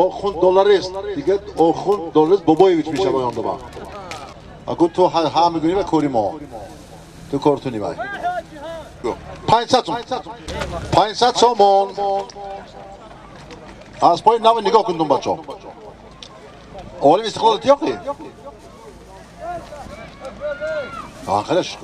Охунд долларист. Дига охунд долларист Бобоевич мешавад оянда ба. Акун ту ҳа мегӯӣ ва кори мо. Ту кортуни вай. 500 сом. 500 сомон. Аз пои нав нигоҳ кун бачо. Олим истиқлол тиёқи? Ахираш.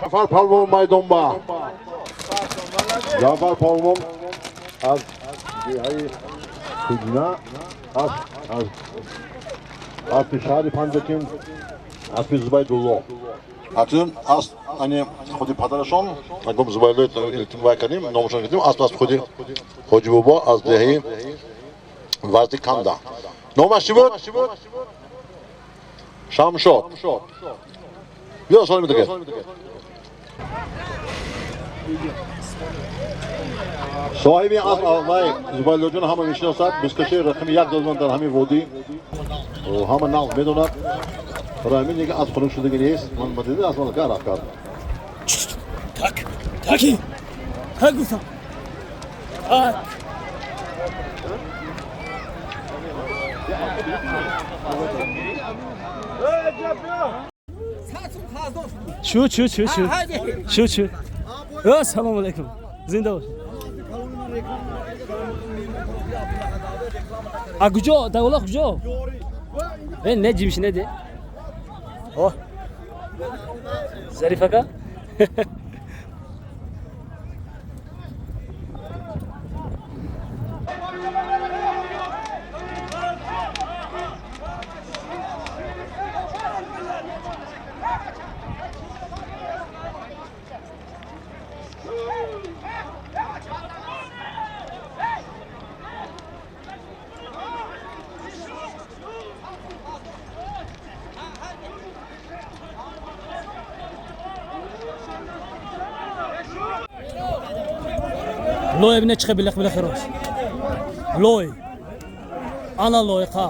Ҷаъфар Палвон майдонба. Ҷаъфар Палвон аз деҳаи Хуҷина аз шаҳри Панҷакент аспи Зубайдулло. Акнун аз ани худи падарашон агом Зубайдулло илтимой кардем, номашон кардем, асп аз худи Ҳоҷи Бобо аз деҳаи Вазди Канда. Номаш чӣ буд? Шамшод. Биё солим дига. Соҳиби асп вай Зубайдуллоҷон ҳама мешиносад, бускаши рақами 1 додман дар ҳамин водӣ. Ҳама нағз медонад. Барои ҳамин дига асп хунук шудагӣ нест. Ман ба дида асп ка рафт кард. Так, таки. Так гуфтам. Так. Чу чу чу чу. Чу чу. Ассалому алайкум. Зинда бош. А куҷо? Давла куҷо? Э, не ҷимш не де. О. Зариф ака? Лой бine чиқа билеқ билеқ рош. Лой. Ана лойқа.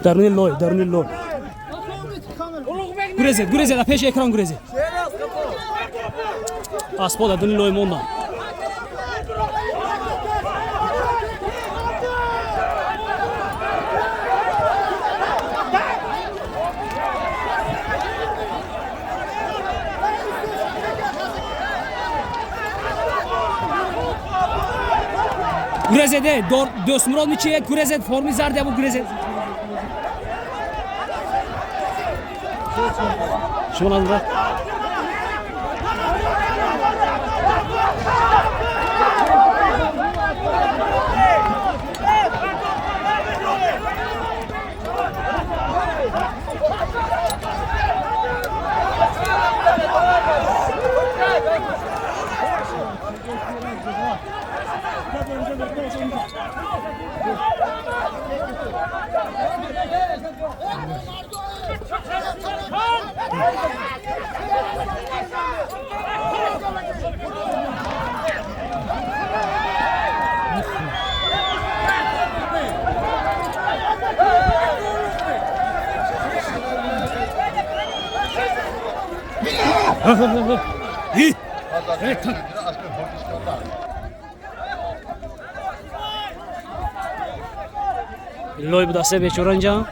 Даруни лой, даруни лой. Гурезед, гурезед, пеши экран гурезед. Аспо дар дуни лой мондан. Гурезеде, Дӯстмурод мичие, гурезед, форми зард ябу гурезед. Шумо назар. Лой будасе бечора инҷа.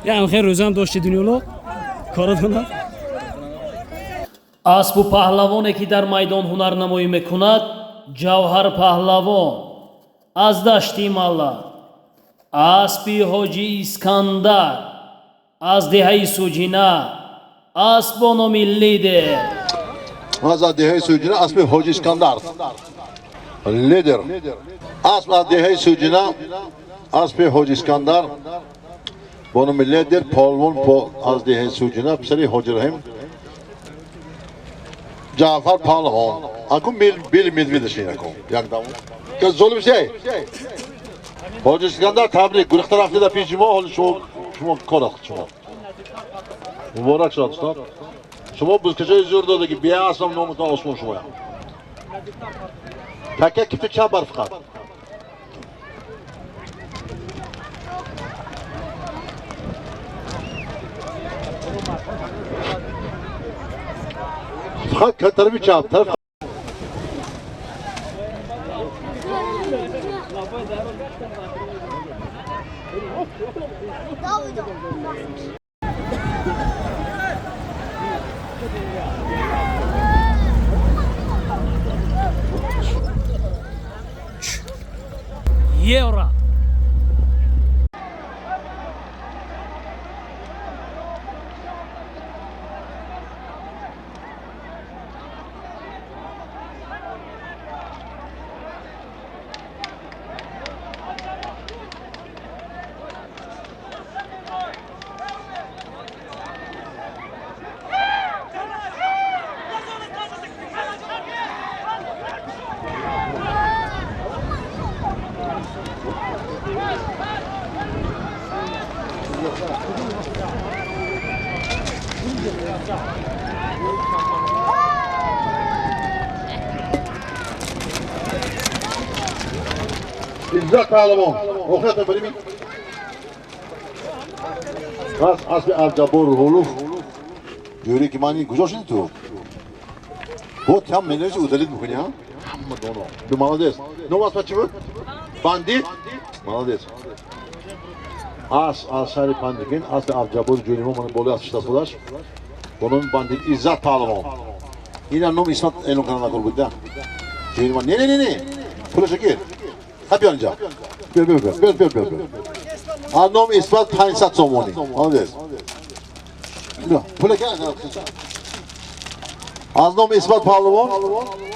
Ям хел рӯзам дошти дунёло коратона. Аспу паҳлавоне ки дар майдон ҳунарнамоӣ мекунад, Ҷавҳар паҳлавон аз дашти Мала, аспи ҳоҷи Искандар аз деҳаи Суҷина, асп бо номи Лидер. Аз деҳаи Суҷина аспи ҳоҷи Искандар. Лидер. Асп аз деҳаи Суҷина, аспи ҳоҷи Искандар бо номи Лидер, полвон аз деҳаи Суҷина, писари ҳоҷи Раҳим. Ҷаъфар паҳлавон. Акун бил медведаш инакун. Як дам. Ки зулм шей. Ҳоҷи Искандар табрик. Гурехта рафтида пеши мо, ҳоли шумо кор аст шумо. Муборак шуд, устод. Шумо бузкашои зур дода ки бия аслам номутон осмон шумоям. Така кифти чап бар фақат. Фақат тарафи чап, тараф. Евро. Иззат паҳлавон. Охират барими. Пас аспи Абҷаббор Рӯҳуллов ҷӯре ки ман ин куҷо шуди ту? Бо там менависи удалить мекунӣ, ҳа? Ҳама доно. Ту молодец. Ном аспа чӣ буд? Бандит? Молодец. Ас аз шаҳри Панҷакент, аспи Абҷаббори ҷӯри мо мана болои асп шита худаш. Бо номи Бандит Иззат паҳлавон. Ина ном исмат эълон кардан накор буд, да? Ҷӯри мо. Не, не, не, не. Пулашо гир. Ха биёр инҷа. Биёр, биёр, биёр, биёр, биёр, биёр. А ном исмат 500 сомонӣ. Молодец. Биё, пула гир. Аз номи Исмат паҳлавон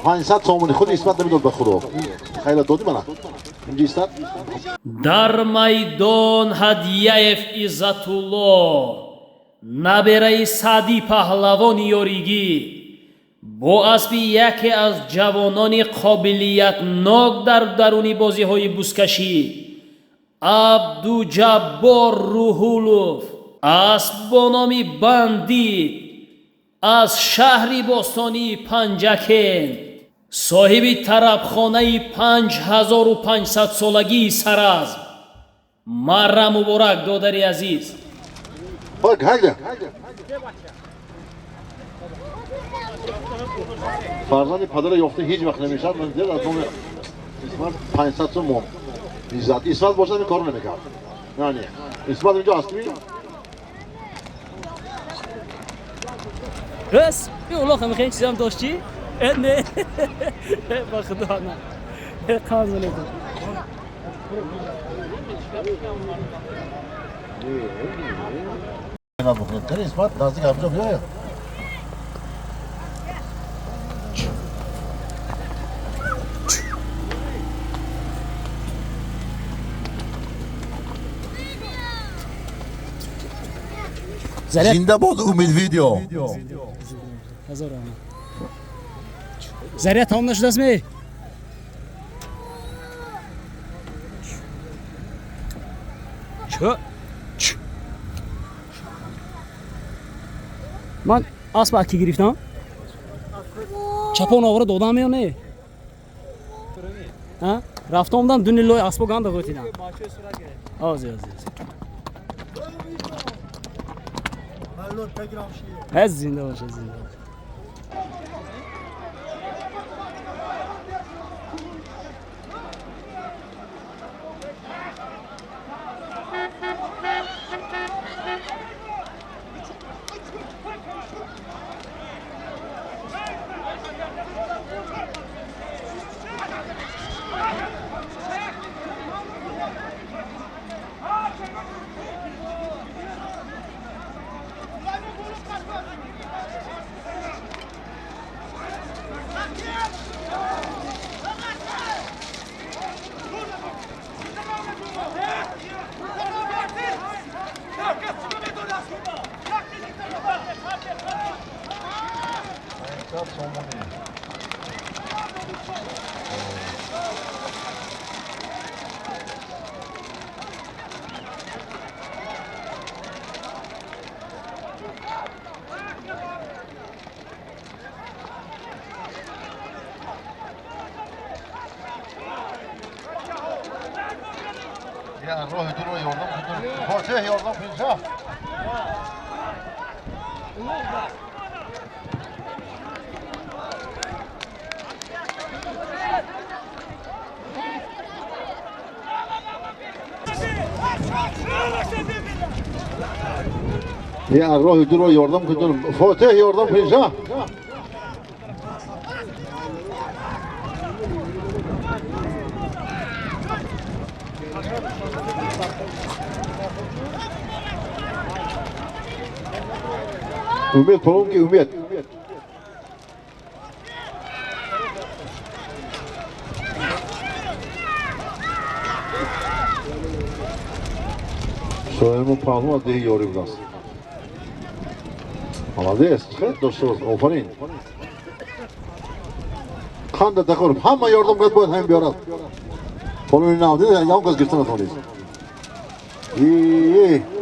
500 сомонӣ. Худи Исмат намедод ба худо. Хайра додӣ мана. Инҷа истад. Дар майдон Ҳадияев Иззатулло, набераи Саъдӣ паҳлавони ёригӣ, бо аспи яке аз ҷавонони қобилиятнок дар даруни бозиҳои бузкашӣ Абдуҷаббор Рӯҳулов, асп бо номи Бандит аз шаҳри бостонии Панҷакент, соҳиби тарабхонаи 5500-солагии Саразм. Марра муборак, додари азиз. Фарзанди падара ёфта ҳеҷ вақт намешавад. Ман дил аз номи Исмат 500 сомон. Иззат. Исмат бошад ин корро намекард. Не. Исмат инҷо аст ми? Рас, ин улоқ ҳам хеле чизам дошт чӣ? Не. Ба худо на. Қанз алейкум. Исмат наздик ҳамҷо биёяд. Зинда бод Умид видео. Ҳазор раҳмат. Заря тамом нашудааст ме? Чё? Ман асп аки гирифтам. Чапон овора додам ё не? Ҳа? Рафта омадам дуни лой аспо ганда ғӯтидам. Ози, ози, ози. Ҳаз зинда бош, зинда бош. роҳи дуро ёрдам кунед. Фотиҳ ёрдам кунед. Я роҳи дуро ёрдам кунед. Фотиҳ ёрдам кунед. Умед полонки умед. Соему паҳлу аз деҳи ёрӣ будааст. Молодец, хеле дошта боз, офарин. Қанда тақор, ҳама ёрдам кард, бояд ҳамин биёрад. Полони нав дида, ягон кас гирифта натавонист.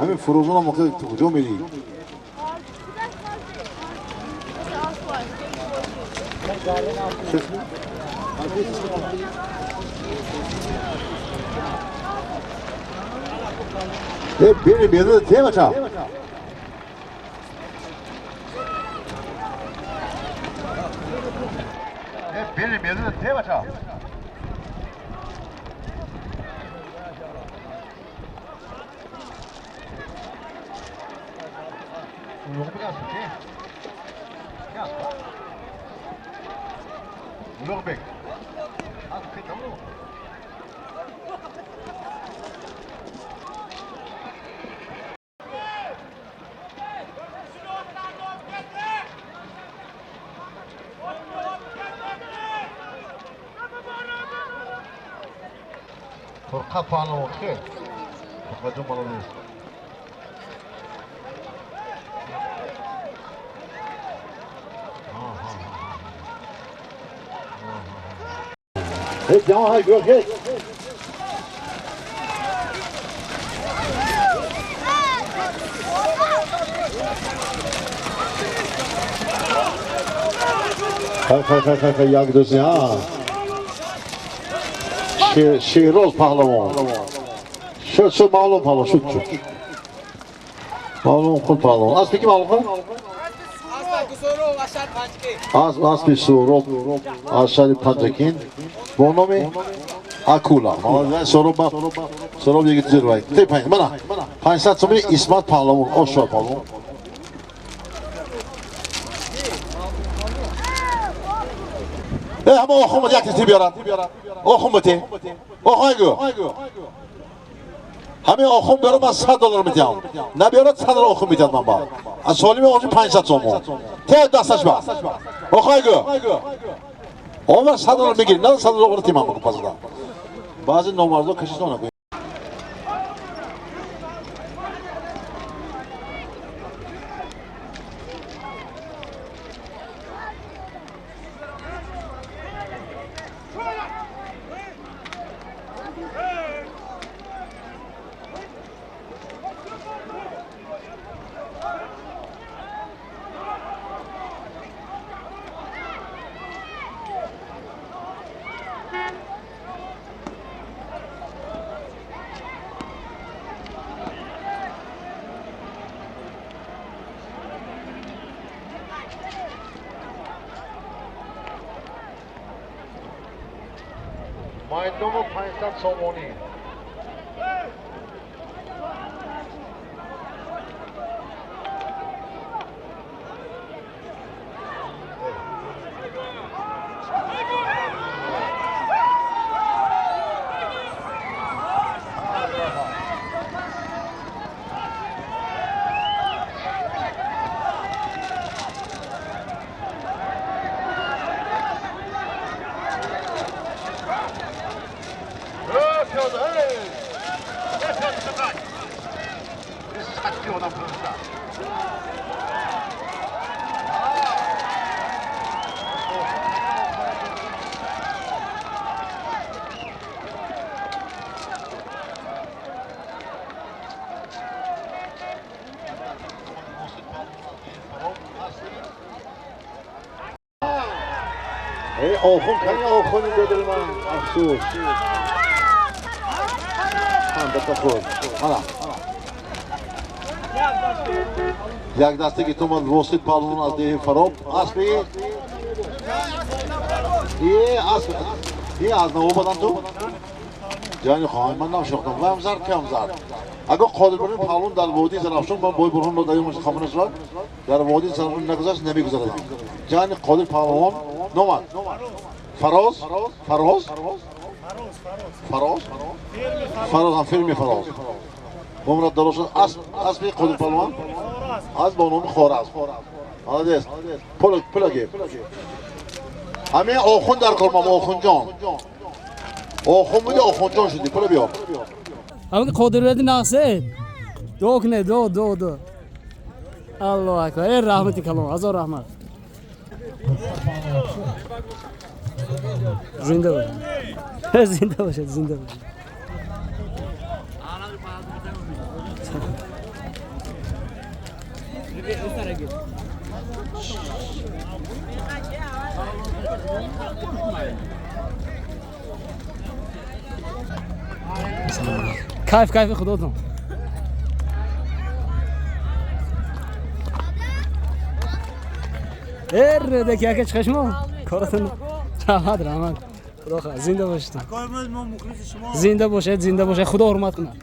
Ҳамин фурӯзонам ту куҷо мерӣ? Бери берди темача. Бери берди темача. Улуғбек. Фурқат паҳлавон хел. Фурқатҷон молодец. Ҳеҷ ҷамоа ҳай гӯ ҳеҷ. Хай хай хай хай хай як ду се ҳа. Шероз паҳлавон. Шуд шуд маълум паҳлавон шуд шуд. Маълум худ паҳлавон. Аспи ки маълум худ? Аспи Суроб аз шаҳри Панҷакент бо номи Акула. Суроб Суроб йигит зирвай. Те панҷ мана 500 сомӣ Исмат паҳлавон, Ошо паҳлавон. Ҳама охун як ти биёранд. Охун бите. Охун айгӯ. Ҳамин охун биёрад ман 100 доллар медиҳам. Набиёрад 100 доллар охун медиҳад ман ба. Аз солими охун 500 сомон. Те дасташ ба. Охун айгӯ. Овар 100 доллар мегирӣ, на 100 доллар тимам бакун пасда. Баъзе номардо кашида накун. Майдону 500 сомонӣ. Охун кани охуни додил ман афсӯс. Як дастаги томад Восит паҳлавон аз деҳи Фароб. Аспи асп аз навобадан ту ҷани хоҳам ман намшинохтам. Ваям зард кам зард. Агар Қодир Бурҳон паҳлавон дар водии Зарафшон ман бой Бурҳонро дар ёмаш хабар нашавад, дар водии Зарафшон нагузашт намегузарадам. Ҷани Қодир паҳлавон номад Фароз Фароз Фароз Фароз ҳам филми Фароз. Умрат дароз асп аспи Қодир паҳлавон аз бо номи Хоразм. Молодец. Пул пул гир. Ҳамин охун дар кор мам охунҷон. Охун буди охунҷон шуди. Пул биёр. Ҳамин Қодирверди нақсе. Дуо кунед, дуо, дуо, дуо. Аллоҳу акбар. Эй раҳмати калон, ҳазор раҳмат. Зинда бошед. Зинда бошед, зинда бошед. Кайф, кайфи худотон. Деки ака чиқа шумо? Коратон. Раҳмат, раҳмат. Худо хоҳад, зинда бошед. Зинда бошед, зинда бошед. Худо ҳурмат кунад.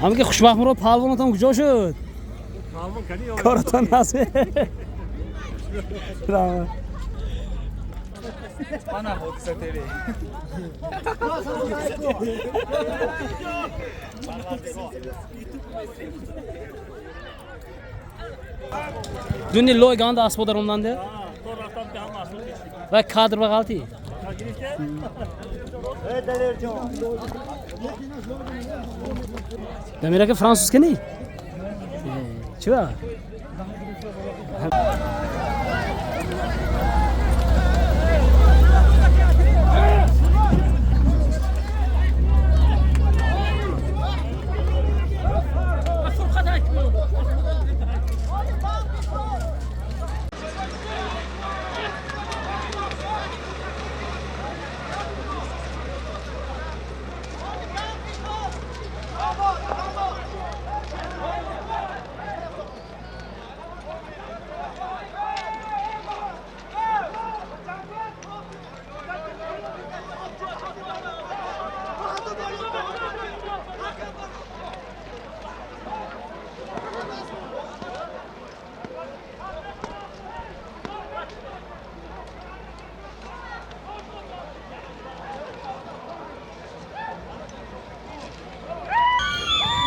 Ҳамин ки Хушбахт Мурод паҳлавонатон куҷо шуд? Коратон ҳаст. Раҳмат. Дуни лой ганда асбо даромданде. Ва кадр ба ғалти. Дамир ака француз кани? Чува?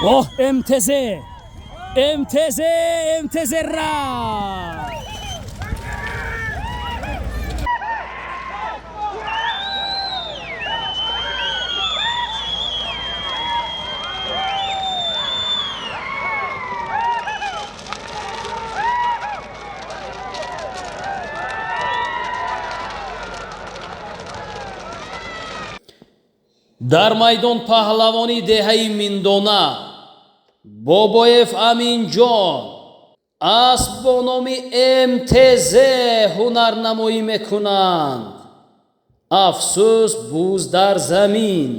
Oh MTZ! MTZ! MTZ ra! Дар майдон паҳлавони деҳаи Миндона Бобоев Аминҷон асп бо номи МТЗ ҳунарнамоӣ мекунанд. Афсӯс, буз дар замин.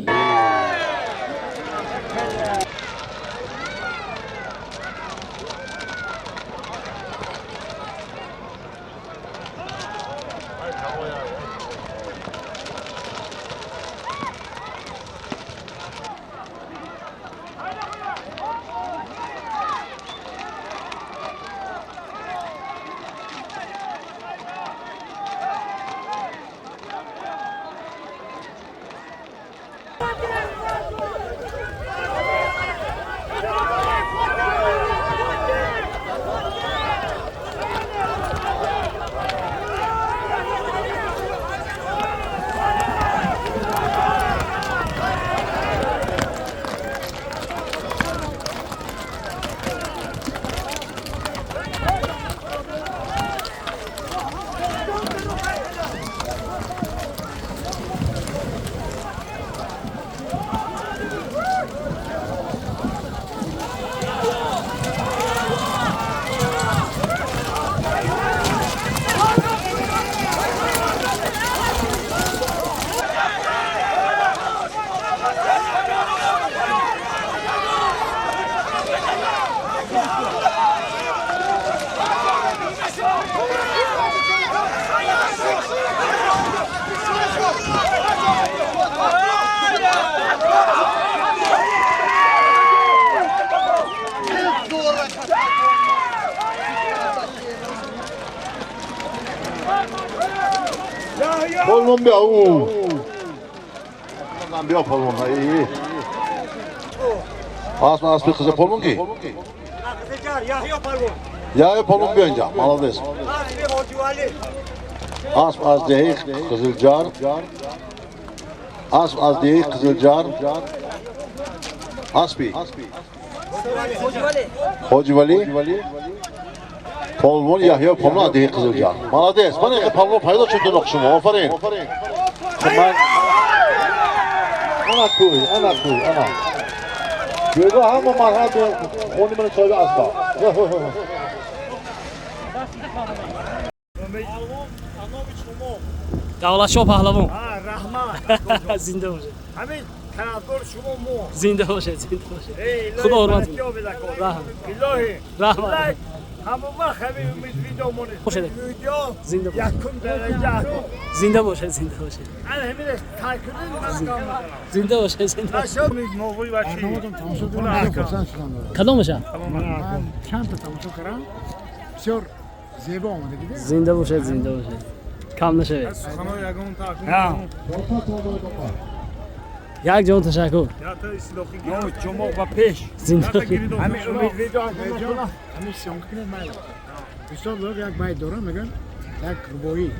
Polmon بیا او بیا پولمون ای اسم اسم قزه پولمون کی؟ یحیی پولمون بیا اینجا молодец. اسم از دهی قزلجار اسم از دهی قزلجار اسبی хоҷивали полвон Яҳё полвон аз деҳи Қизилҷар. Молодец. Ман ин полвон пайдо шуд дуноқ шумо. Офарин. Ман ана кӯй, ана кӯй, ана. Гӯйго ҳама марҳамат хони мани соҳиби асба. Давлатшоҳ паҳлавон. Раҳмат. Зинда бошед. Ҳамин тарафдор шумо мо. Зинда бошед, зинда бошед. Худо ҳурмат кунад. Раҳмат. Илоҳӣ. Раҳмат. Ҳамон вақт ҳамин умид видео монед. Бошед. Видео Зинда бошед. якум дараҷа. Зинда бошед, зинда бошед. Ана ҳамин тайкунин ман Зинда бошед, зинда бошед. Нашод новый вачи. Кадомаша? Чанд та тамошо кардам, бисёр зебо омада дида. Зинда бошед, зинда бошед. Кам нашавед. Як ҷон ташаккур. Ҷумъа ба пеш. Зинда бошед. Ҳамин умид видео Ҳамин съёмка кунед майла. Устод Лоиқ як байт дорам, мегӯям як рубоӣ.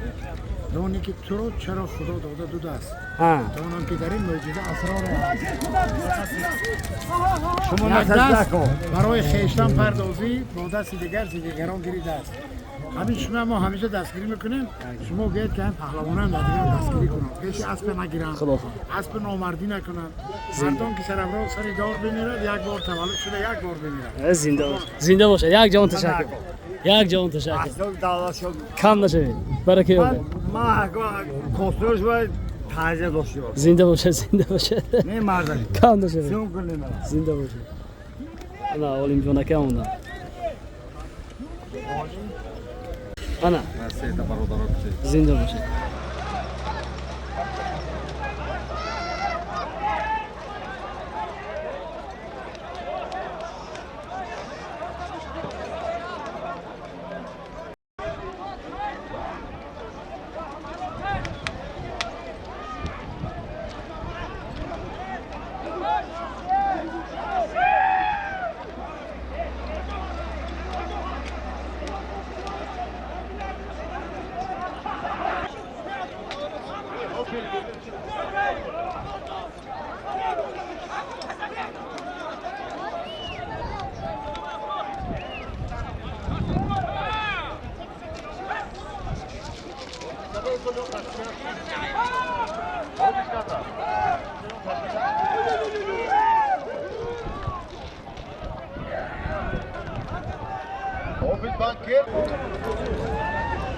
Доне ки туро чаро Худо дода ду даст. Донам ки дар ин мӯъҷиза асроре аст. Як даст барои хештан пардозӣ, бо дасти дигар зи дигарон гирӣ даст. Ҳамин шумо мо ҳамеша дастгирӣ мекунем. Шумо гӯед ки ҳам паҳлавонам дар дигар дастгирӣ кунанд. Пеши асп нагиранд, асп номардӣ накунанд. Мардон ки саравро сари дор бимирад, як бор таваллуд шуда, як бор бимирад. Зинда бошед, зинда бошед. Як ҷон ташаккур, як ҷон ташаккур. Кам нашавед, барака ёбед. Зинда бошед, зинда бошед. Кам нашавед, зинда бошед. Ана Олимҷон ака омаданд. Ана зинда бошед.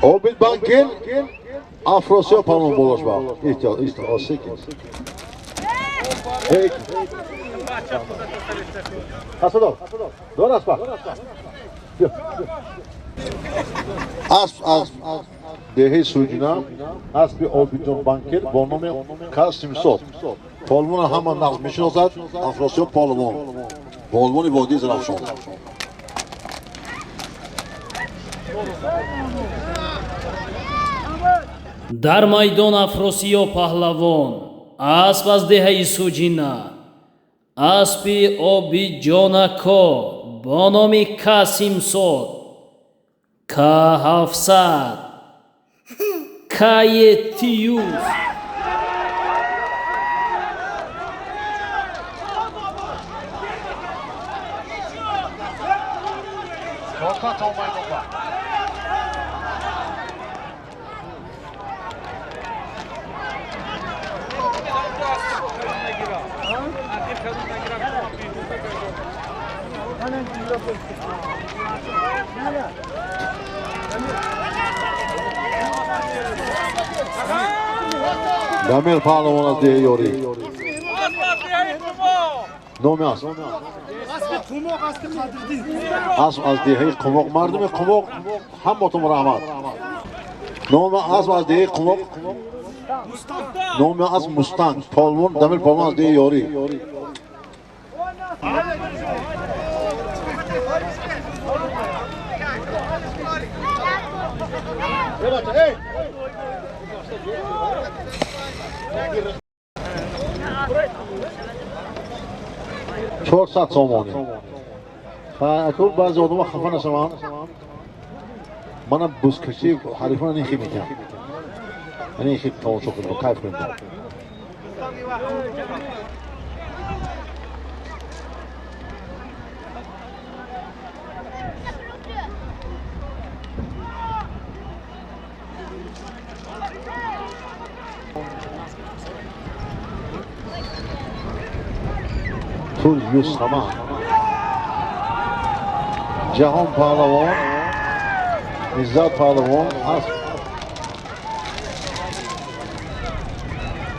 Обид банкир Афросиё палон болош ба. Эҳтиёт, эҳтиёт, осеки. Эй. Асадов. Дор аспа. Асп аз деҳаи Суҷина, аспи Обидҷон банкир бо номи Касимсод. Полвона ҳама нағз мешиносад, Афросиё полвон. Полвони водии Зарафшон. Дар майдон Афросиё паҳлавон, асп аз деҳаи Суҷина, аспи Обиҷонако бо номи Касимсод, К700, Каетиюс. Дамир паҳлавон аз деҳаи Ёрӣ. Номи асп? Асп аз деҳаи Қумоқ. Мардуми Қумоқ ҳаматон раҳмат. Номи асп аз деҳаи Қумоқ. Номи асп Мустанг. Полвон, Дамир полвон аз деҳаи Ёрӣ. 400 сомонӣ. Акун баъзе одамҳо хафа нашаванд. Манам бузкашӣ ҳарифона нихи мекунам. Яъне хи тамошо кунем, кайф кунем. Тур Юсаман. Ҷаҳон паҳлавон, Иззат паҳлавон асп.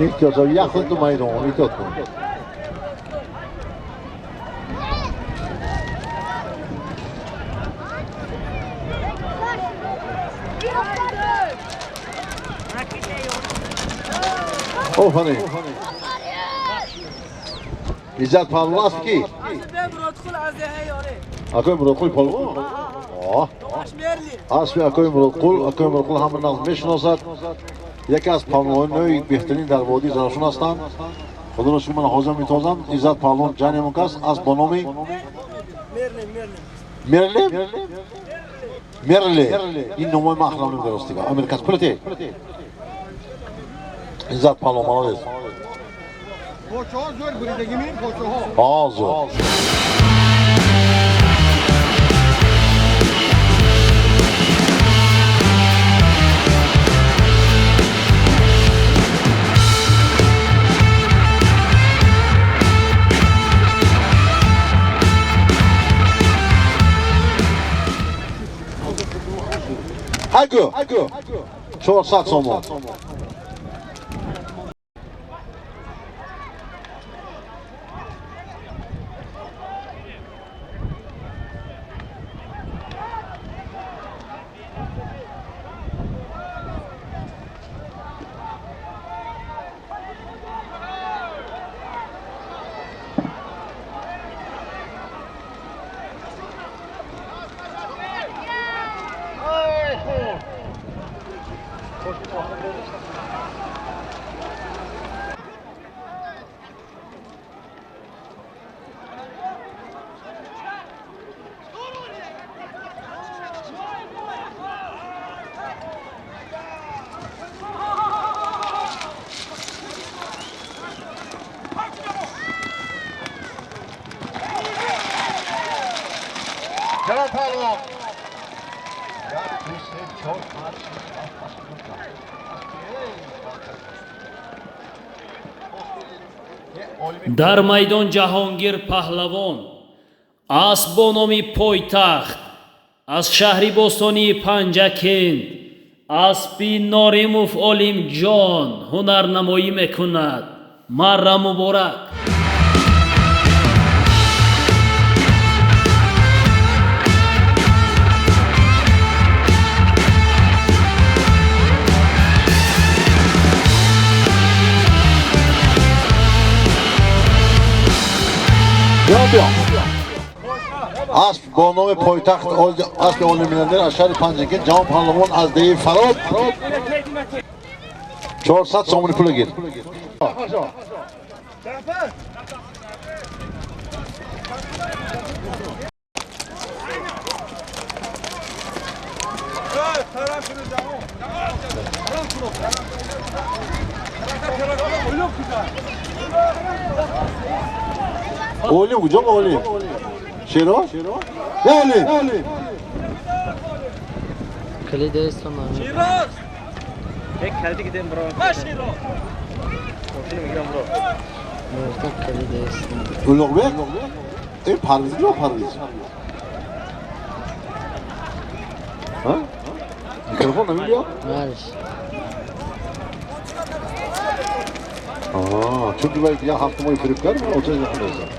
Эҳтиёт шав, як худ майдон, эҳтиёт кун. Офарин. Иззат паҳлавон асп ки? Акои Муродқул паҳлавон? Аспи акои Муродқул, акои Муродқул ҳама нағз мешиносад. Яке аз паҳлавонони беҳтарин дар водии Зарафшон ҳастанд. Худоро шукр, ман ҳозир метозам. Иззат паҳлавон ҷанемон кас асп бо номи Мерлин. Мерли ин номои ман ахлам намедонам ростига. Американс пулате. Иззат паҳлавон молодец. Почаҳо зӯр буридагӣ ми почаҳо. Ҳа зӯр. Ҳагу 400 сомон. Дар майдон Ҷаҳонгир паҳлавон асп бо номи пойтахт аз шаҳри бостонии Панҷакент аспи Норимов Олимҷон ҳунарнамоӣ мекунад. Марра муборак. Асп бо номи пойтахт аспи олиммиллионер аз шаҳри Панҷакент Ҷаҳон паҳлавон аз деҳи Фароб 400 сомони пул гир. Олим куҷо Олим? Шеро? Я Олим! Широз! Як калди гидем бро. Ма Широз! Улуғбек? Э Парвиз куҷо Парвиз? Ҳа? Микрофон намебиёд? Чунки вай як ҳафта мои фириб кард, ман оташ нахонастам.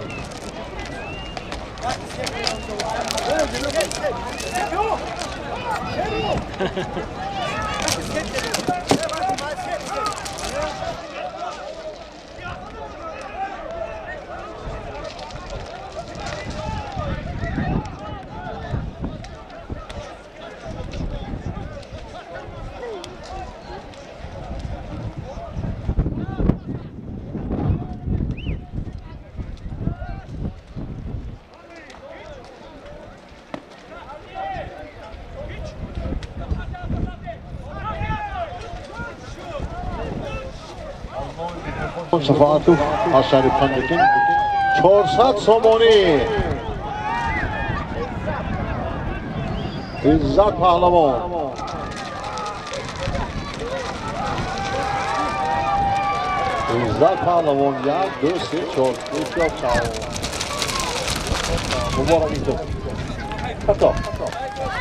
Шафоатов аз шаҳри Панҷакент 400 сомонӣ. Иззат паҳлавон. Иззат паҳлавон 1 2 3 4 5 6. Муборак ито. Хато.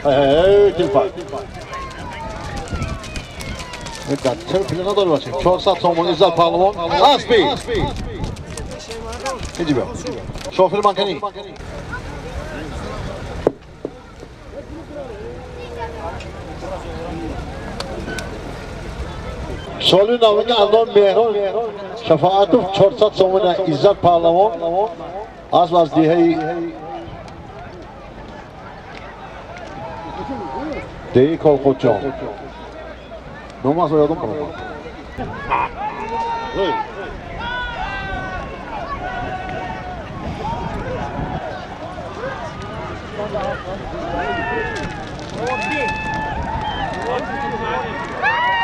Эй, телефон. Чаро пуле надори бачем? 400 сомон Иззат паҳлавон. Аспи. Иди биё. Шофери манкани. Соли навини андом Меҳрон Шафоатов 400 сомона Иззат паҳлавон асп аз деҳаи деҳаи Колхоҷон. Номаз ёдам баромад.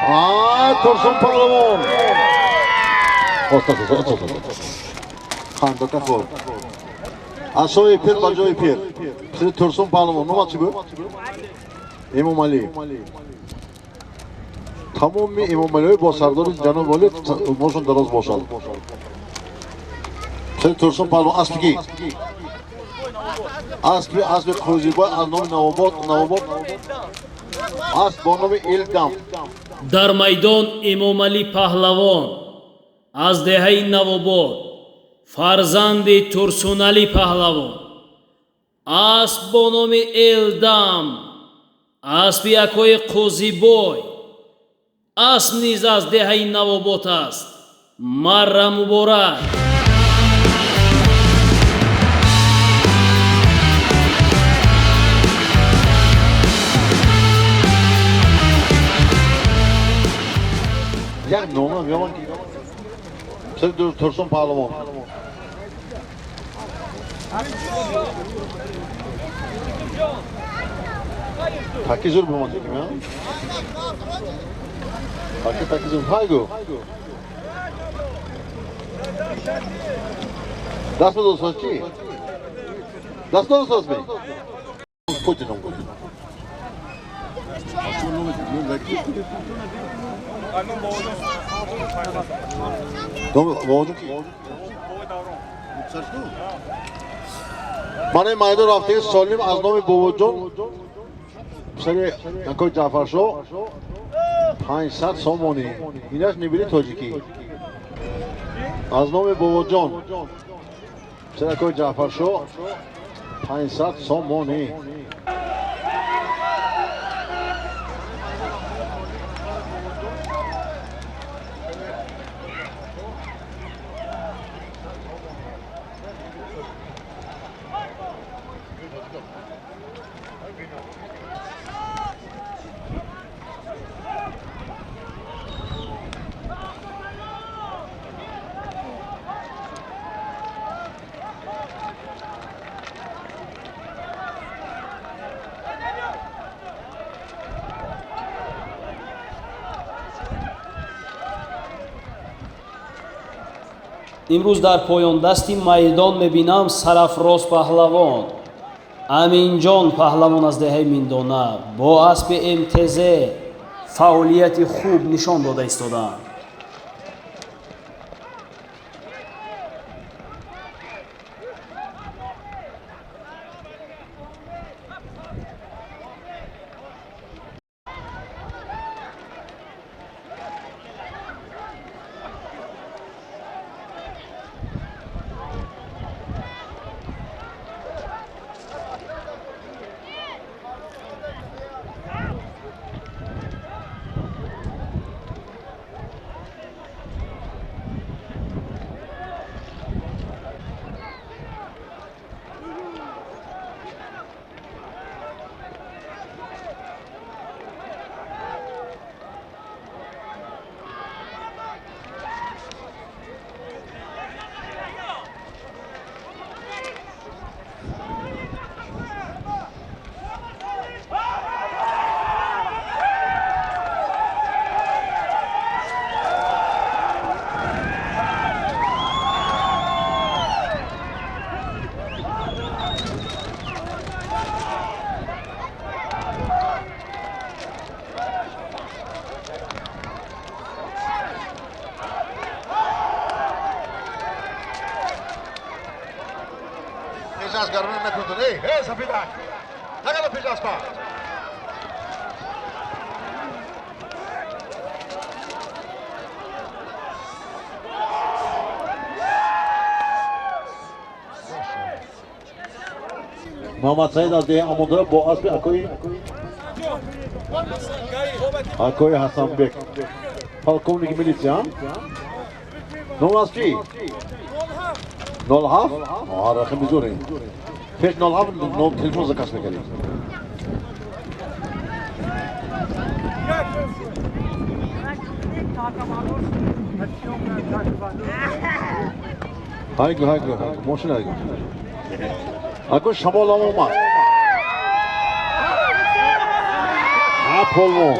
Турсун Паҳлавон. Хандака хуб. Асои пир ба ҷои пир. Писари Турсун Паҳлавон. Номат чӣ буд? Эмомалӣ. Тамоми Эмомалиҳои бо сардори ҷаноби олӣ умршон дароз бошад. Писари Турсун Паҳлавон аспи ки? Аспи аспи Қӯзибой аз номи Навобод, Навобод асп бо номи Илдам. Дар майдон Эмомалӣ Паҳлавон аз деҳаи Навобод, фарзанди Турсуналӣ Паҳлавон, асп бо номи Элдам, аспи акои Қӯзибой, асп низ аз деҳаи Навобод аст. Марра муборак. Як нома меёванд ки писари Турсун Паҳлавон. Таки зур бимонд ки меён? Таки таки зур. Хайгу. Даст медосоз чӣ? Даст медосоз ми? Путином гуфт. Ман майдон рафтаги Солим аз номи Бобоҷон писари акои Ҷаъфаршоҳ 500 сомонӣ. Инаш нибири тоҷикӣ. Аз номи Бобоҷон писари акои Ҷаъфаршоҳ 500 сомонӣ. Имрӯз дар поёндасти майдон мебинам Сарафроз Паҳлавон, Аминҷон Паҳлавон аз деҳаи Миндона бо аспи МТЗ фаъолияти хуб нишон дода истодаанд. Муҳаммад Саид аз деҳаи Амондора бо аспи акои Ҳасанбек, полковники милитсия. Ном аз чӣ? 07? Рақами зуре. Пеш 07 ном телефон заказ мекардем. Хайгу, хайгу, хайгу. Мошин хайгу. Ако шамол ам омад. Ҳа, полвон.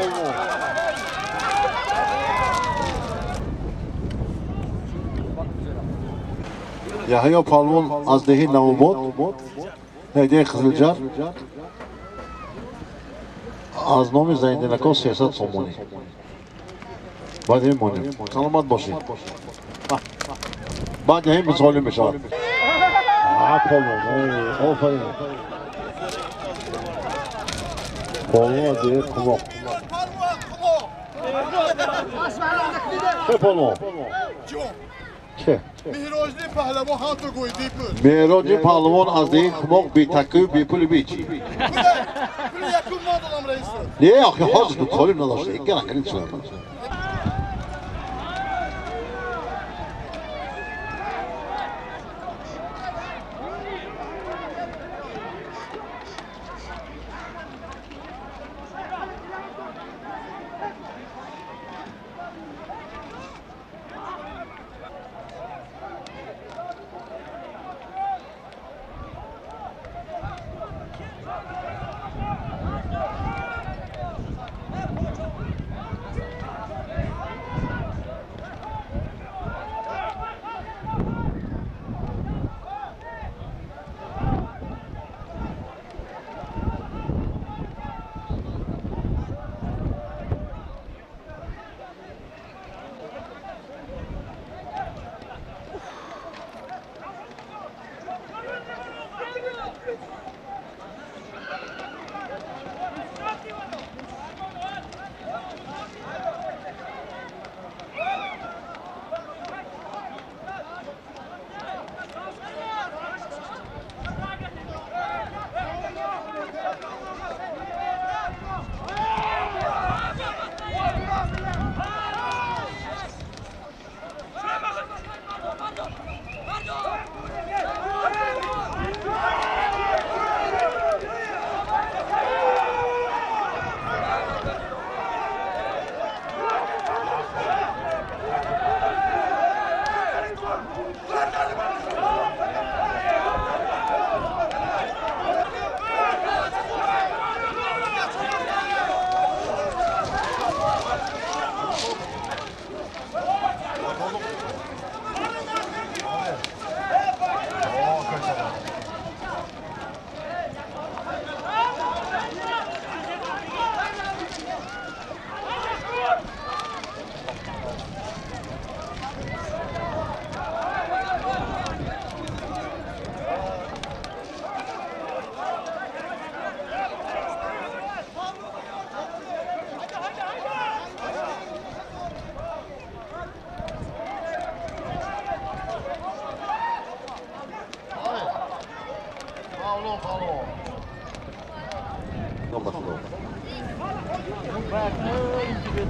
Яҳё палвон аз деҳи Навобод, деҳи Қизилҷар, аз номи Зайниддинако 300 сомонӣ. Баъд ҳамин монем. Саломат бошед. Баъд ҳамин мусолим мешавад. Палвон, офарин. Палвон аз деҳи Қумоқ. Чه палвон? Чه? Меҳроҷни паҳлавон ҳамту гӯй бепул. Меҳроҷи паҳлавон аз деҳи Қумоқ бетаккаю бепули бечи. Пули якум ма додам раисо. Не, охи ҳозир корим надошта. Иккала кирин чиз.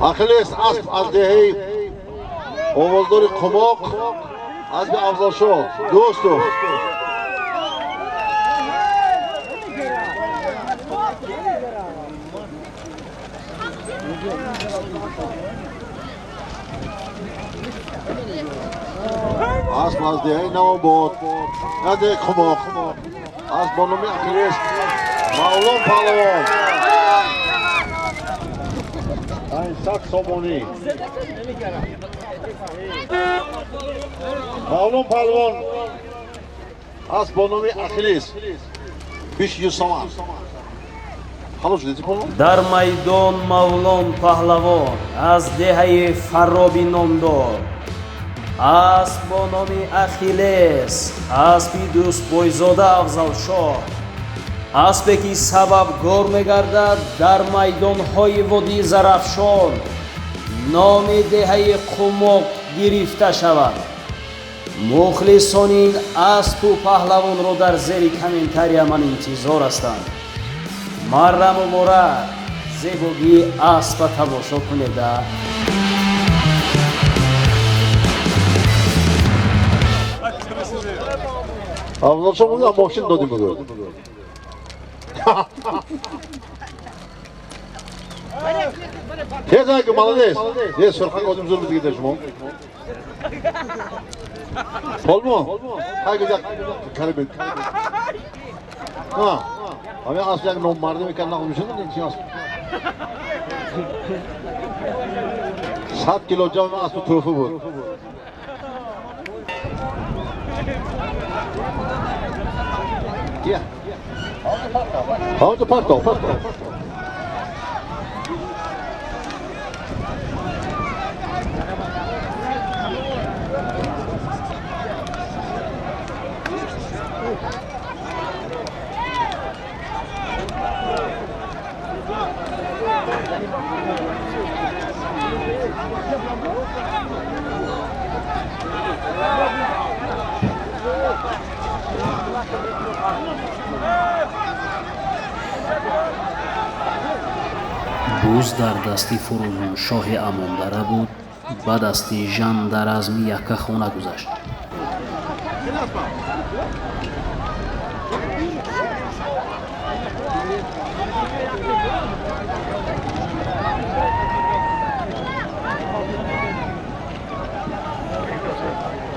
Ахиллес асп аз деҳаи овоздори Қумоқ, асби Афзалшоҳ Дӯстов. Асп аз деҳаи Навобод, аз деҳаи Қумоқ, асп бо номи Ахиллес Мавлон паҳлавон. 500 сомонӣ. Мавлон паҳлавон асп бо номи Ахиллес 500 сомон. Халос шуд, паҳлавон? Дар майдон Мавлон паҳлавон аз деҳаи Фарроби номдор, асп бо номи Ахиллес, аспи Дӯстбойзода Афзалшоҳ, аспе ки сабабгор мегардад дар майдонҳои водии Зарафшон номи деҳаи Қумоқ гирифта шавад. Мухлисони ин аспу паҳлавонро дар зери комментария ман интизор ҳастанд. Марра муборак, зебогии аспа тамошо кунеда. Афзалшоҳ мошин додим бугӯ. Тез айгу, молодец. Е, сурхак одим зур бидиги шумо. Полмо, хайгу як кариб. Ха. Ами асп як ном марди мекард нақл мешуд, ин чи асп? 100 кило ҷамъ асп туҳфа буд. Ҳамто партов, партов. Буз дар дасти Фурӯзоншоҳи Амондара буд, ба дасти Жандаразми Яккахона гузашт.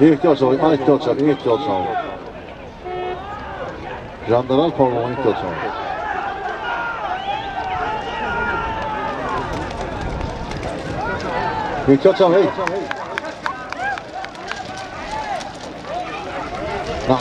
Эҳтиёт шавед, эҳтиёт шавед, эҳтиёт шавед. Жандараз паҳлавон, эҳтиёт шавед. Эҳтиёт шавед. На.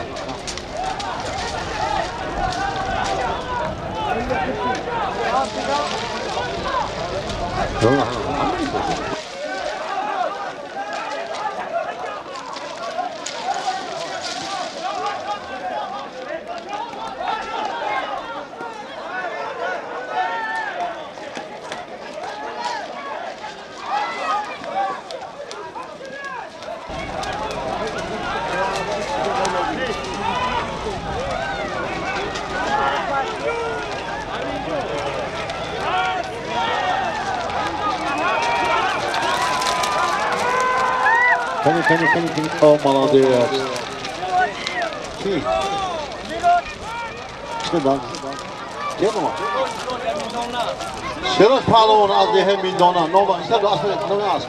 Кани, кани, кани, кани. О, молодец. Ки? Чӣ дан? Кем? Шероз паҳлавон аз деҳаи Миндона. Ном асп, номи асп.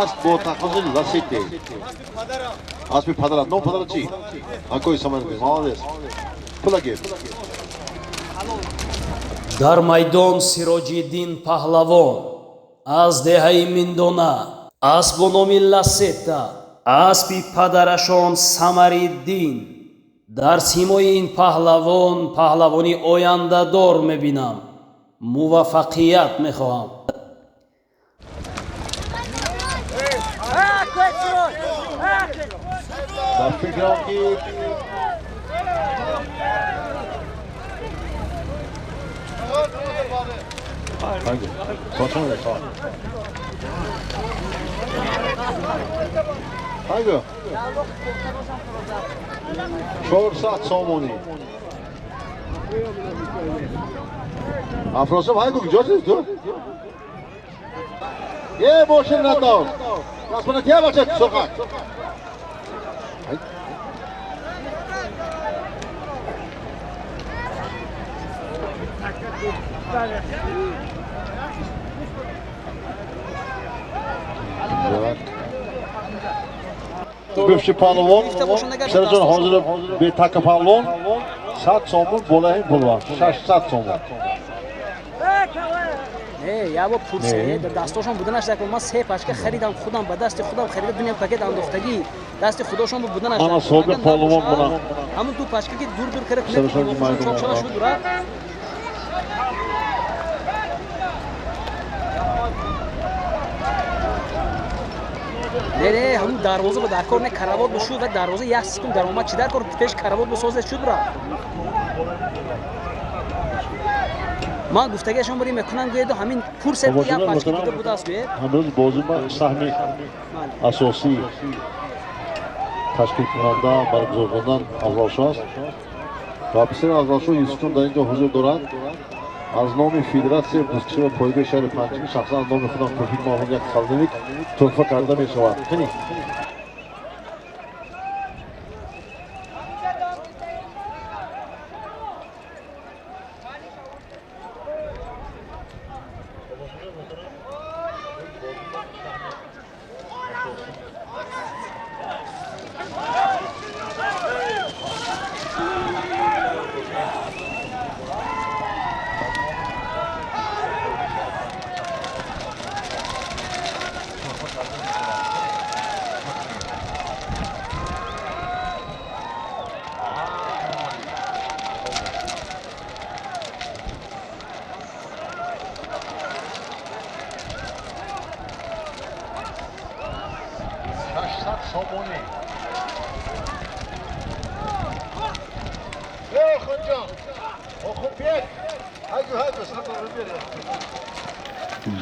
Асп бо тахассуси Ласете. Аспи падарат. Ном падарат чӣ? Акои Самарқанд. Молодец. Пула гир. Дар майдон Сироҷиддин паҳлавон аз деҳаи Миндона, асп бо номи Ласета, аспи падарашон Самариддин. Дар симои ин паҳлавон паҳлавони ояндадор мебинам. Муваффақият мехоҳам. Ба фикрам ки Айгу. 400 сомонӣ. Афросиёб, айгу, куҷо шудӣ ту? Е, мошин надор. Дастмона тия бача, сурхак. Гӯшти паҳлавон, писарҷон, ҳозир бетака паҳлавон 100 сомон болаи пулва, 600 сомон. Не, я бо пурсе, дар дастошон буданаш як ман се пачка харидам худам ба дасти худам харида дуням пакет андохтагӣ дасти худошон буданаш. Ана собиқ паҳлавон буда. Ҳамун ду пачка ки дур дур карда чоп шава шуд ра. Не, не, ҳамун дарвоза ба дар кор не, каравот бошуд ва дарвоза як секунд даромад чӣ дар кор пеш каравот бисозе шуд ра. Ман гуфтагиашон бари мекунам гӯед ҳамин пурсед як пачка дида будааст гӯед. Ҳамрӯз бозӣ ба саҳми асосӣ ташкилкунанда баргузоркунандан Афзалшоҳ аст ва писари Афзалшоҳ Юсуфҷон дар ин ҷо ҳузур дорад. Аз номи Федератсияи бузкашӣ ва пойгоҳи шаҳри Панҷакент шахсан аз номи худам Тофиқ Маҳмуд як холодильник туҳфа карда мешавад. Кани.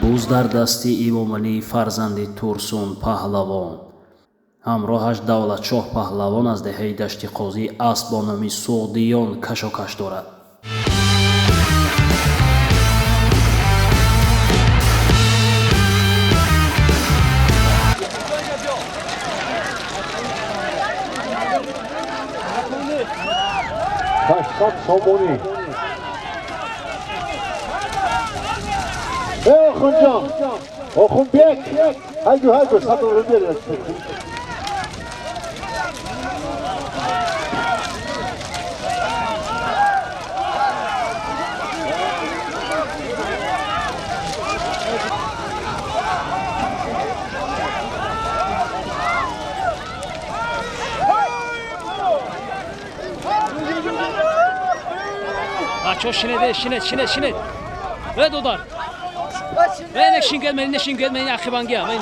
Буз дар дасти Имомалӣ фарзанди Турсун паҳлавон. Ҳамроҳаш Давлатшоҳ паҳлавон аз деҳаи Дашти Қозӣ асп бо номи Суғдиён кашокаш дорад. 800 сомонӣ. Охунҷон, Охунбек, ҳайду ҳайду 100 рубл. Бачо шинед, шинед, шинед, шинед. Э додар. Э нешингед, мен нешингед, мен ақибангия, мен.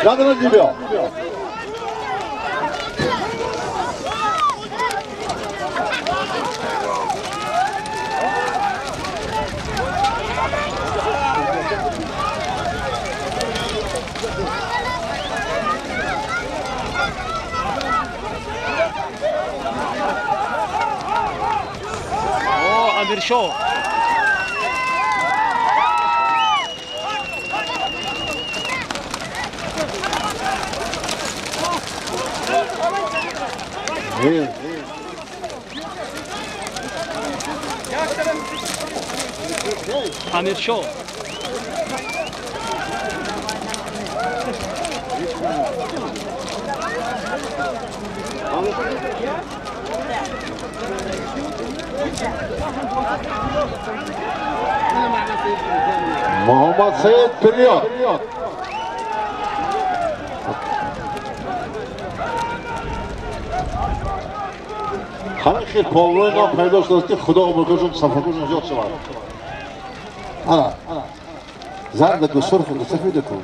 Ядро дибё. Амиршоҳ. Амиршоҳ. Муҳаммад Саид вперед! Ҳамин хел полвои ном пайдо шудааст, ки Худо умркашон сафаркашон зиёд шавад. Ана зардаку, сурхаку, сафидаку.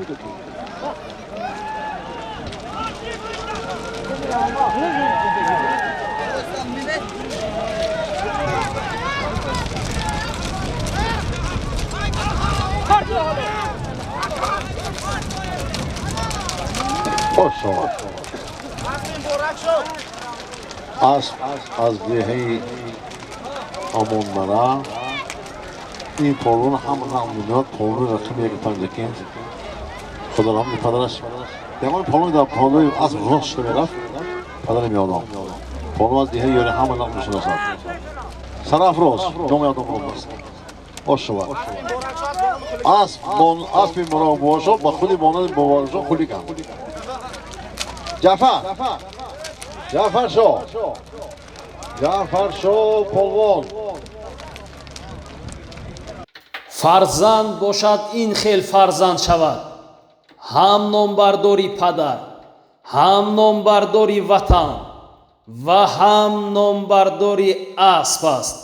Хош шавад. Асп аз деҳаи Амонмара. Ин полвон ҳам нақл меёд, полвони рақами яки Панҷакент. Худо раҳмати падараш. Ягон полвон дар полои асп рост шуда мерафт, падари меодам. Полвон аз деҳаи ёри ҳама нақл мешиносад. Сарафроз, номи одам аст. Хош шавад. Асп аспи муробошо ба худи монанди муборакшо хулиган. Ҷаъфар, Ҷаъфаршоҳ, Ҷаъфаршоҳ полвон. Фарзанд бошад, ин хел фарзанд шавад. Ҳам номбардори падар, ҳам номбардори ватан ва ҳам номбардори асп аст.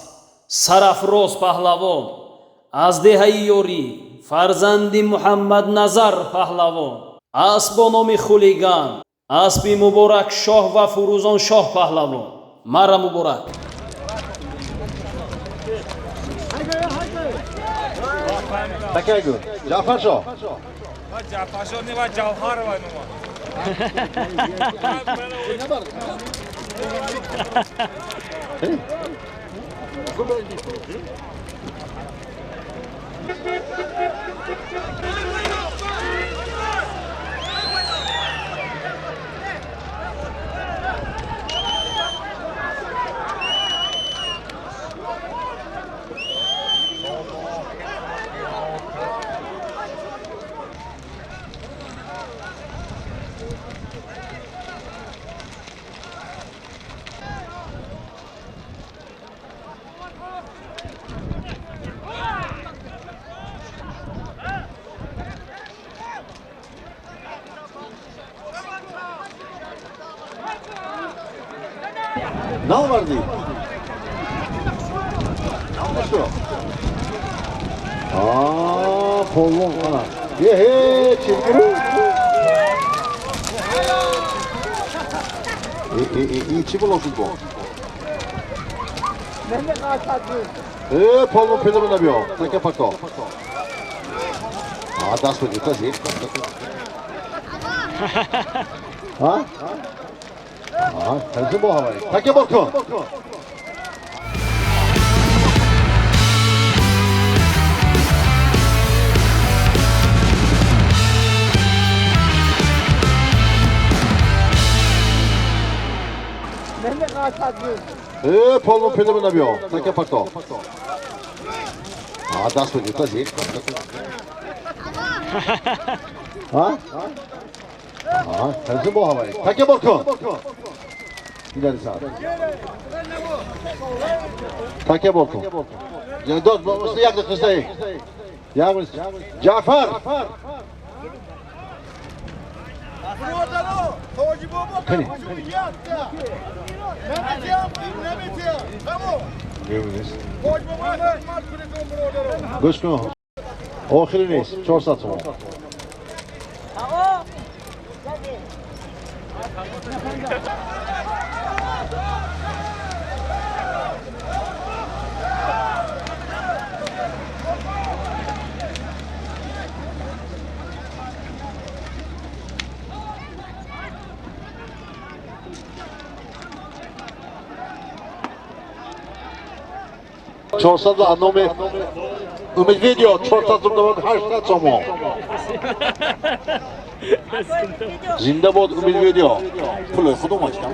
Сарафроз паҳлавон аз деҳаи Ёрӣ, фарзанди Муҳаммадназар паҳлавон, асп бо номи Хулиган, аспи Муборакшоҳ ва Фурӯзоншоҳ паҳлавон. Мара муборак. Такайгу, Ҷаъфаршоҳ. Ҷаъфаршоҳ не ва Ҷавҳарова нума. Наовардӣ? Полвон ана. Еҳе, чилгиру. Чӣ бало шуд бо? Полвон пило набиё. Така пако. Даст бигир, тазир. Ҳа? Тазир бо ҳаваи. Така бор кун. Полвон пило набиё. Така пако. Даст бигир, тазир. Ҳа? Тазир бо ҳаваи. Така бор кун. Така бор кун. Дод, як дақиқа. Ҷаъфар. Гӯш кун. Охири нест. 400 сомон. 400 аз номи Умид Видео 498 сомон. Зинда бод Умид Видео. Пулои худ омад кам.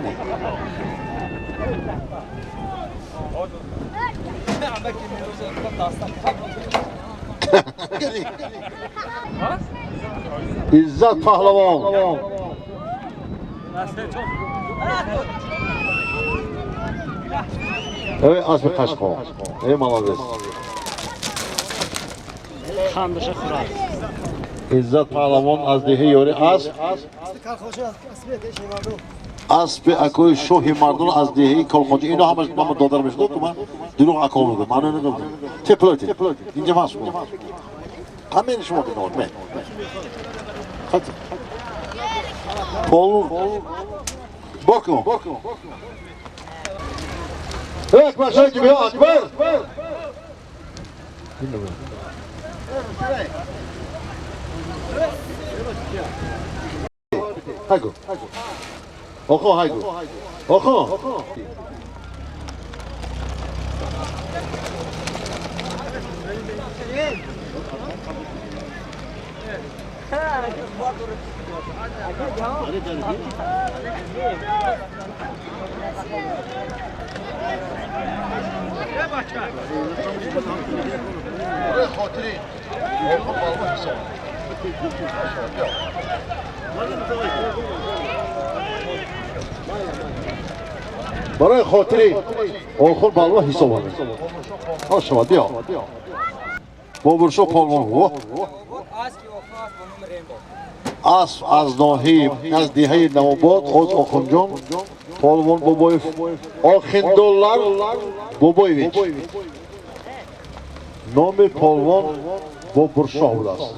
Иззат паҳлавон. Эй, асби қашқо. Эй, молодец. Хандаша хӯрад. Иззат паҳлавон аз деҳаи ёри асп. Аспи акои шоҳи мардон аз деҳаи Колхоҷа. Ино ҳамаш мама додар мешуд, ку ман дурӯғ ако мегӯям. Маъно надорам. Теплоти. Инҷа мас кун. Ҳамин шумо бинор. Ме. Хат. Пол Боку. Акбар шоҳи биё Акбар. Хайгу. Охо хайгу. Охо. Барои хотири охир балво ҳисоб ҳо шавад биё. Бобуршо полвон. Асп аз ноҳияи аз деҳаи Навобод оз Охунҷон полвон Бобоев Охиндоллар Бобоевич. Номи полвон Бобуршоҳ будааст.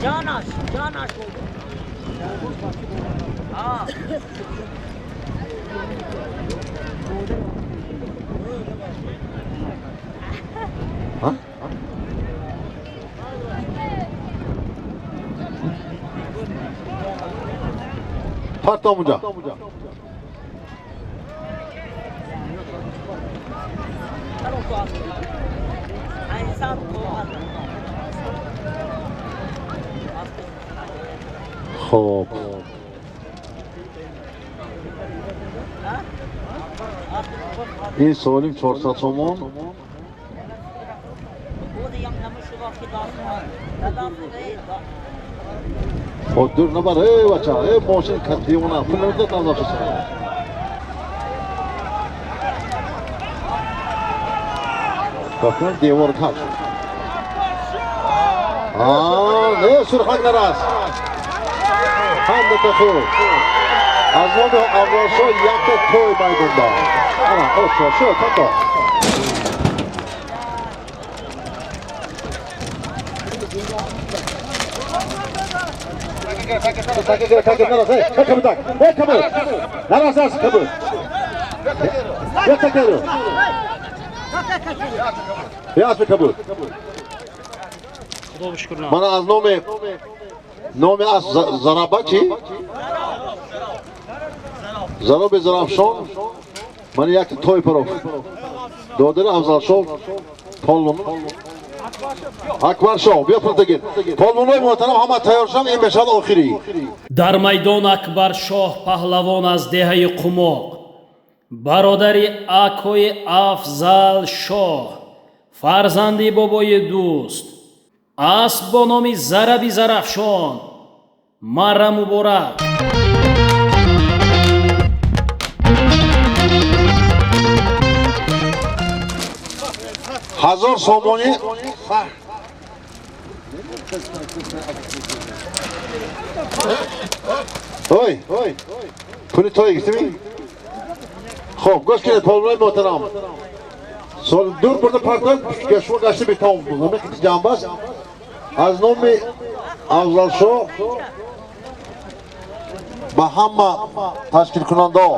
Canaş, Canaş oldu. Ha. Ha? Партомуҷа. Хоб. Ин солим 400 сомон. Дур набар, эй бача, эй мошин девона, пул намедиҳад Афзалшо. Бакун девор каш. Не сурхак нарас. Ҳамдата хуб. Аз номи Афзалшо якта той майдонда. Ана, ошо, шо, тато. Мана аз номи аз Зараба чи? Зароби Зарафшон мана як той паров. Додари Афзалшо полун Акбаршоҳ биё пуртагин. Полвонои муҳтарам ҳама тайёр шаванд, ин мешавад охирӣ. Дар майдон Акбаршоҳ паҳлавон аз деҳаи Қумоқ, бародари акои Афзалшоҳ, фарзанди бобои дӯст, асп бо номи Зараби Зарафшон. Мара муборак. 1000 сомонӣ. Ой, пули той гирифтӣ? Хоб, гӯш кунед полвонои муҳтарам. Сол дур бурда партоед, шумо гашта бетавон буд. Ҳамин қити ҷанбаст. Аз номи Афзалшо ба ҳама ташкилкунандао,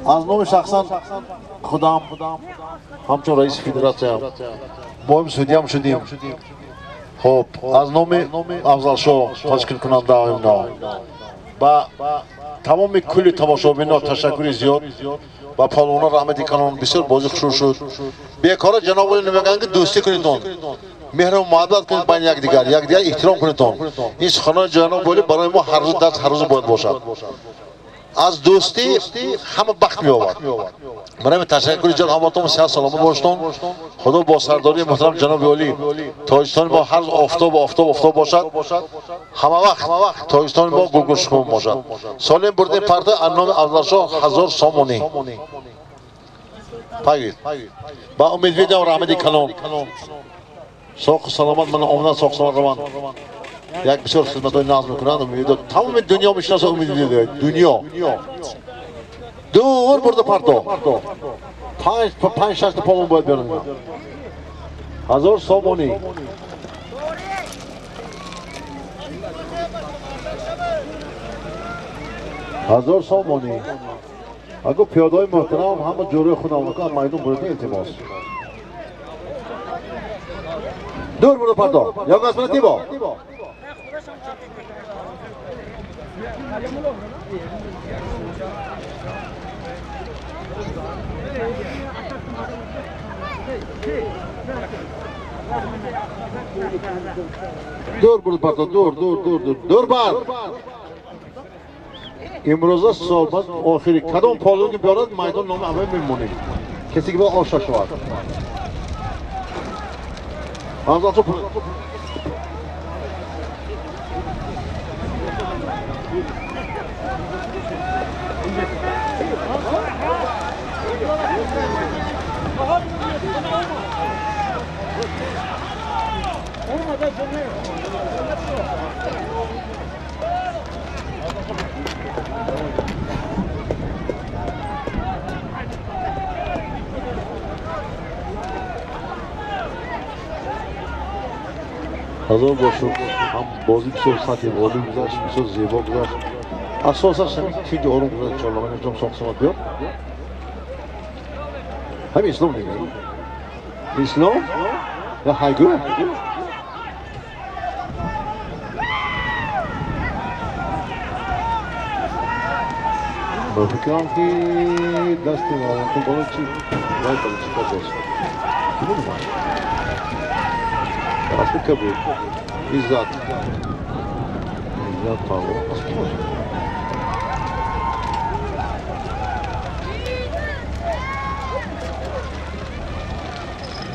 аз номи шахсан худам ҳамчун раиси федератсия моим судьям шудим. Хоб, аз номи Афзалшо ташкилкунандаоимно ба тамоми кулли тамошобино ташаккури зиёд, ба палвоно раҳмати калон. Бисёр бозӣ хушрӯ шуд. Бекора ҷаноб оли намегӯянд ки дӯстӣ кунедон, меҳру муҳаббат кунед байни якдигар, якдигар эҳтиром кунедон. Ин суханони ҷаноб оли барои мо ҳар рӯз дарс, ҳар рӯз бояд бошад. Аз дӯстӣ ҳама бахт меовад. Барои ташаккури зиёд ҳаматон, сиҳат саломат бошедон. Худо бо сардории муҳтарам ҷаноби олӣ Тоҷикистони мо ҳар рӯз офтоб офтоб офтоб бошад, ҳама вақт Тоҷикистони мо гулгулшукун бошад. Солим бурдем парда аз номи Афзалшоҳ 1000 сомонӣ. Пагид. Ба умед видам раҳмати калон. Соқу саломат, мана омадан соқу саломат раванд. Як бисёр хизматҳои нағз мекунанд. Умед тамоми дунё мешиносад, умед видео дунё. Дур бурда парто. 5-6 та полон бояд биёранд. 1000 сомонӣ. 1000 сомонӣ. Агар пиёдаҳои муҳтарам ҳама ҷӯраи худам аз майдон бурда илтимос. Дур бурда парто. Як аз мана тибо. Дур бурда парто, дур, дур, дур, дур, дур бар. Имрӯза солбаз охири кадом полон ки биёрад майдон номи аввал мемонем. Касе ки бояд оша шавад. Афзалшо ҳазор бошуд. Ҳам бозӣ бисёр сатҳи олӣ гузашт, бисёр зебо гузашт. Асосаш ҳамин тинҷу ором гузашт. Иншоалло ман ҷом соқ самад биёд. Ҳамин ислом мегӯяд. Ислом я ҳайгӯ. Ба фикрам ки дасти мавонтон боло чи вай бало чи кардааст. Кимон Асби кабуд. Иззат. Иззат паҳлавон. Асби ки бошад?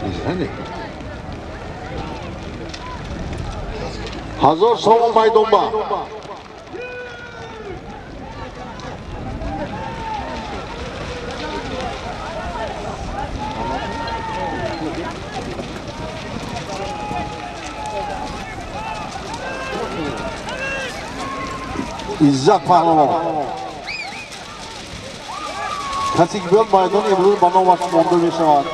Иззане. 1000 сомон майдонба. Иззат паҳлавон. Касе ки биёд майдон имрӯз ба номаш монда мешавад.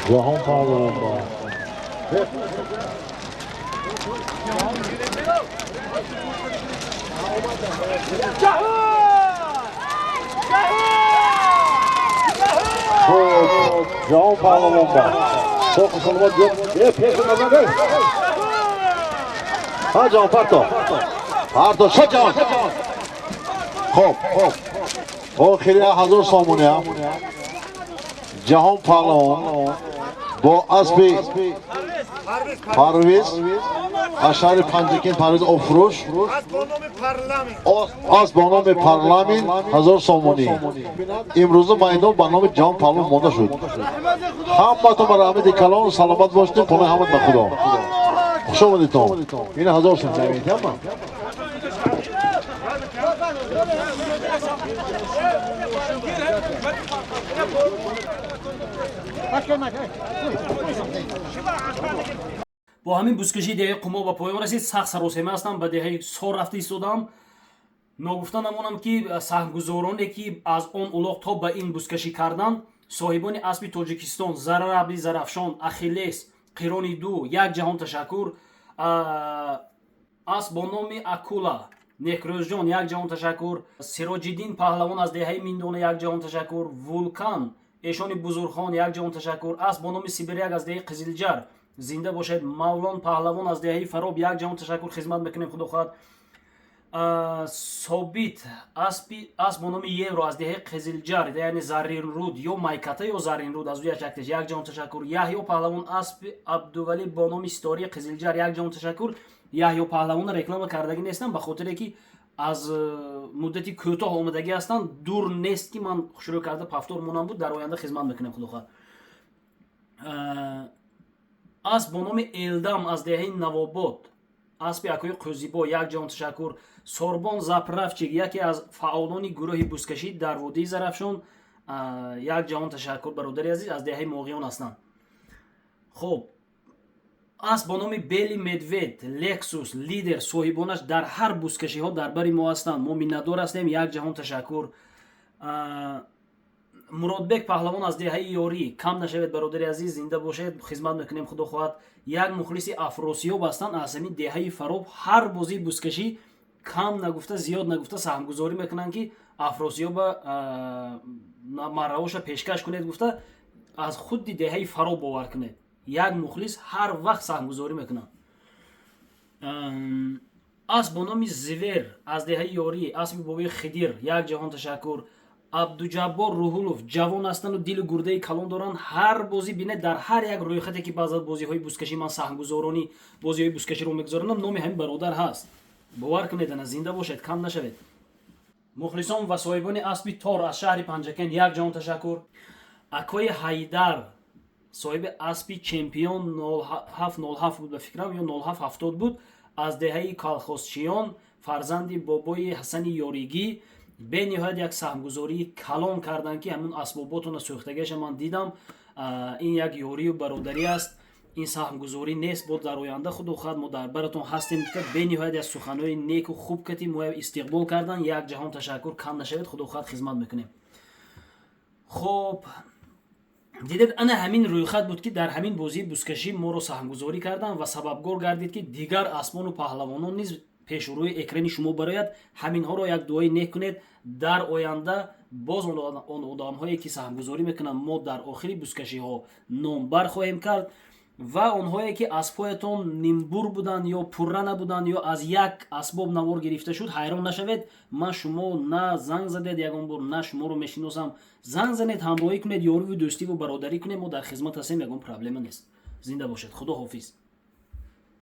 Ҷаҳон паҳлавон ба. Ҷаҳон паҳлавон ба. Соқи саломат биёд. Пеши назар. Ҳа ҷаҳон парто. Парто шо ҷаҳон. Хоб, хоб. Охири 1000 сомония. Ҷаҳон паҳлавон бо аспи Парвиз аз шаҳри Панҷакент, Парвиз Офрӯш, асп бо номи Парламент 1000 сомонӣ. Имрӯза майдон ба номи Ҷаҳон паҳлавон монда шуд. Ҳаматон ба раҳмати калон, саломат бошед, паноҳи ҳамат ба Худо. Хуш омадедтон. Ин 1000 сом ҷамъият ҳама. Бо ҳамин бузкашии деҳаи Қумо ба поён расид. Сахт саросема ҳастам, ба деҳаи Сор рафта истодам. Ногуфта намонам, ки саҳмгузороне, ки аз он улоқ то ба ин бузкашӣ карданд, соҳибони аспи Тоҷикистон, Зараби Зарафшон, Ахиллес, Қирони ду, як ҷаҳон ташаккур. Асп бо номи Акула, Некрӯзҷон, як ҷаҳон ташаккур. Сироҷиддин паҳлавон аз деҳаи Миндона, як ҷаҳон ташаккур. Вулкан эшони Бузургхон, як ҷаҳон ташаккур. Асп бо номи Сибиряк аз деҳаи Қизилҷар, зинда бошед. Мавлон паҳлавон аз деҳаи Фароб, як ҷаҳон ташаккур, хизмат мекунем, худо хоҳад. Собит асп бо номи Евро аз деҳаи Қизилҷар, яъне Зарринруд ё Майката ё Зарринруд, аз ӯяш яктеш, як ҷаҳон ташаккур. Яҳё паҳлавон аспи Абдувалӣ бо номи Ситораи Қизилҷар, як ҷаҳон ташаккур. Яҳё паҳлавонро реклама кардагӣ нестам, ба хотире ки аз муддати кӯтоҳ омадагӣ ҳастанд, дур нест ки ман шурӯъ карда пафтор монам буд, дар оянда хизмат мекунем, худо хоҳад. Асп бо номи Элдам аз деҳаи Навобод, аспи акои Қӯзибо, як ҷаҳон ташаккур. Сорбон Заправчик, яке аз фаъолони гурӯҳи бузкашӣ дар водии Зарафшон, як ҷаҳон ташаккур, бародари азиз, аз деҳаи Моғиён ҳастанд. Хоб, асп бо номи Бели Медвед, Лексус, лидер, соҳибонаш дар ҳар бузкашиҳо дар бари мо ҳастанд, мо миннатдор ҳастем, як ҷаҳон ташаккур. Муродбек паҳлавон аз деҳаи Ёрӣ, кам нашавед, бародари азиз, зинда бошед, хизмат мекунем, худо хоҳад. Як мухлиси Афросиёб ҳастанд аз ҳамин деҳаи Фароб, ҳар бозии бузкашӣ кам нагуфта, зиёд нагуфта саҳмгузорӣ мекунанд, ки Афросиёба марравоша пешкаш кунед гуфта, аз худи деҳаи Фароб бовар кунед, як мухлис ҳар вақт саҳмгузорӣ мекунанд. Асп бо номи Зивер аз деҳаи Ёрӣ, аспи бобои Хидир, як ҷаҳон ташаккур. Абдуҷаббор Рӯҳулов, ҷавон ҳастанду дилу гурдаи калон доранд, ҳар бозӣ бинед, дар ҳар як рӯйхате ки баъзан бозиҳои бузкашӣ ман саҳмгузорони бозиҳои бузкаширо мегузаронам, номи ҳамин бародар ҳаст, бовар кунед, ана зинда бошед, кам нашавед. Мухлисон ва соҳибони аспи Тор аз шаҳри Панҷакент, як ҷаҳон ташаккур. Акои Ҳайдар, соҳиби аспи чемпион 0707 буд ба фикрам ё 0770 буд, аз деҳаи Калхозчиён, фарзанди бобои Ҳасани Ёригӣ, бениҳоят як саҳмгузории калон карданд, ки ҳамун асбоботона сӯхтагиаша ман дидам. Ин як ёрию бародарӣ аст, ин саҳмгузорӣ нест, бо дар оянда худо хоҳад мо дар баратон ҳастем. Бениҳоят як суханҳои неку хуб кати мо истиқбол кардан, як ҷаҳон ташаккур, кам нашавед, худо хоҳад хизмат мекунем. Хоб, дидед, ана ҳамин рӯйхат буд, ки дар ҳамин бозии бузкашӣ моро саҳмгузорӣ карданд ва сабабгор гардид, ки дигар асбону паҳлавонон низ пешрӯи экрани шумо барояд. Ҳаминҳоро як дуои нек кунед, дар оянда боз он одамҳое ки саҳмгузорӣ мекунанд, мо дар охири бузкашиҳо номбар хоҳем кард. Ва онҳое, ки аспҳоятон нимбур буданд ё пурра набуданд ё аз як асбоб навор гирифта шуд, ҳайрон нашавед. Ман шумо на занг задед ягон бор, на шуморо мешиносам. Занг занед, ҳамроҳӣ кунед, ёриву дӯстиву бародарӣ кунед. Мо дар хизмат ҳастем, ягон проблема нест. Зинда бошед, худо ҳофиз.